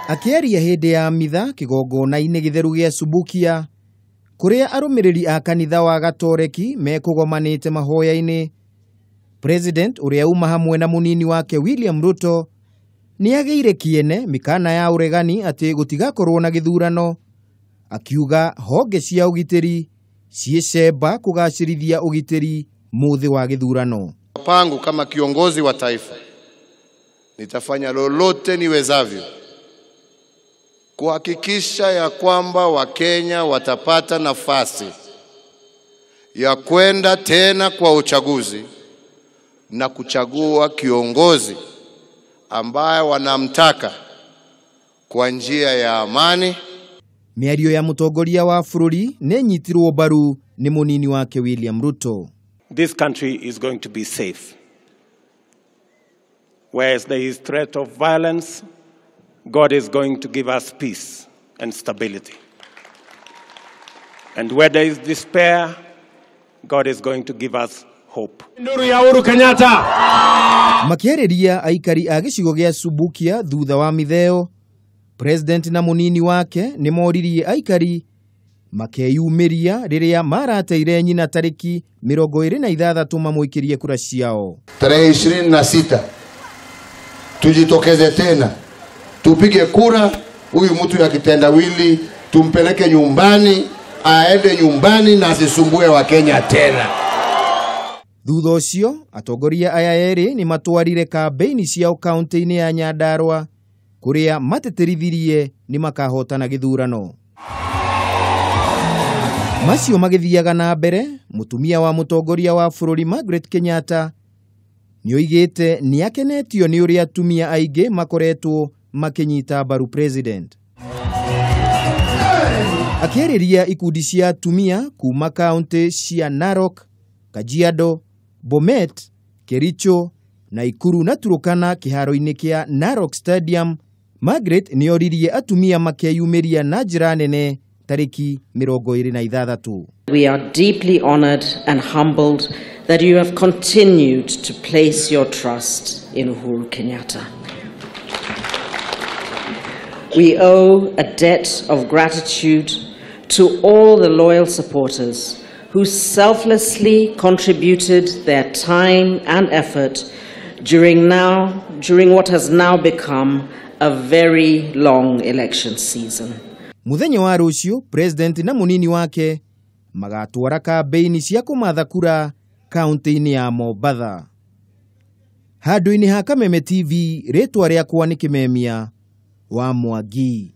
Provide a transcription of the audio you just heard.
Akĩaria hĩndĩ ya mitha kĩgongona-inĩ gĩtheru gĩa Subukia kũrĩa arũmĩrĩri a kanitha wa Gatoreki mekũgomanĩte mahoya-inĩ, President ũrĩa uma hamwe na mũnini wake William Ruto nĩagĩire kĩene mĩkana ya ũregani atĩ gũtigakorwo na gĩthurano, akiuga honge cia ũgitĩri ciĩcemba kũgacĩrithia ũgitĩri mũthĩ wa gĩthurano. Pangu kama kiongozi wa taifa nitafanya lolote niwezavyo kuhakikisha ya kwamba Wakenya watapata nafasi ya kwenda tena kwa uchaguzi na kuchagua kiongozi ambaye wanamtaka kwa njia ya amani. Mĩario ya mũtongoria wa bũrũri nĩnyitirwo mbaru nĩ mũnini wake William Ruto. This country is going to be safe. Whereas there is threat of violence, God is going to give us peace and stability. And where there is despair, God is going to give us hope. Nuru ya Uhuru Kenyatta. Makĩarĩria aikari a gĩcigo gĩa Subukia thutha wa mitheo, President na mũnini wake nĩ moririe aikari makeyumĩria rĩrĩa marateire nyina tarĩki 26 mamũikĩrie kura ciao. Tarehe 26 tujitokeze tena tupige kura. Huyu mtu ya kitendawili tumpeleke nyumbani, aende nyumbani na asisumbue Wakenya tena. Thutha ũcio atongoria aya erĩ nĩ matwarire kambĩini ciao kaunti-inĩ ya Nyandarua kũrĩa matĩtĩrithirie nĩ makahotana gĩthurano. Macio magĩthiaga na mbere, mũtumia wa mũtongoria wa bũrũri Margaret Kenyatta nĩoigĩte nĩakenetio nĩ ũrĩa atumia aingĩ makoretwo makĩnyita mbaru president. Akĩarĩria ikundi cia atumia kuma kaunti cia Narok, Kajiado, Bomet, Kericho, Naikuru na Turkana kĩharo-inĩ kĩa Narok Stadium, Margaret nĩoririe atumia makeyumĩria na njĩra nene tarĩki 26. We are deeply honored and humbled that you have continued to place your trust in Uhuru Kenyatta. We owe a debt of gratitude to all the loyal supporters who selflessly contributed their time and effort during what has now become a very long election season. Mũthenya wa rũciũ, President na mũnini wake magatwara kambĩini cia kũmatha kura kaunti-inĩ ya Mombatha. Handũ-inĩ ha Kameme TV, rĩtwa rĩakwa nĩ Kĩmemia wa Mwangi.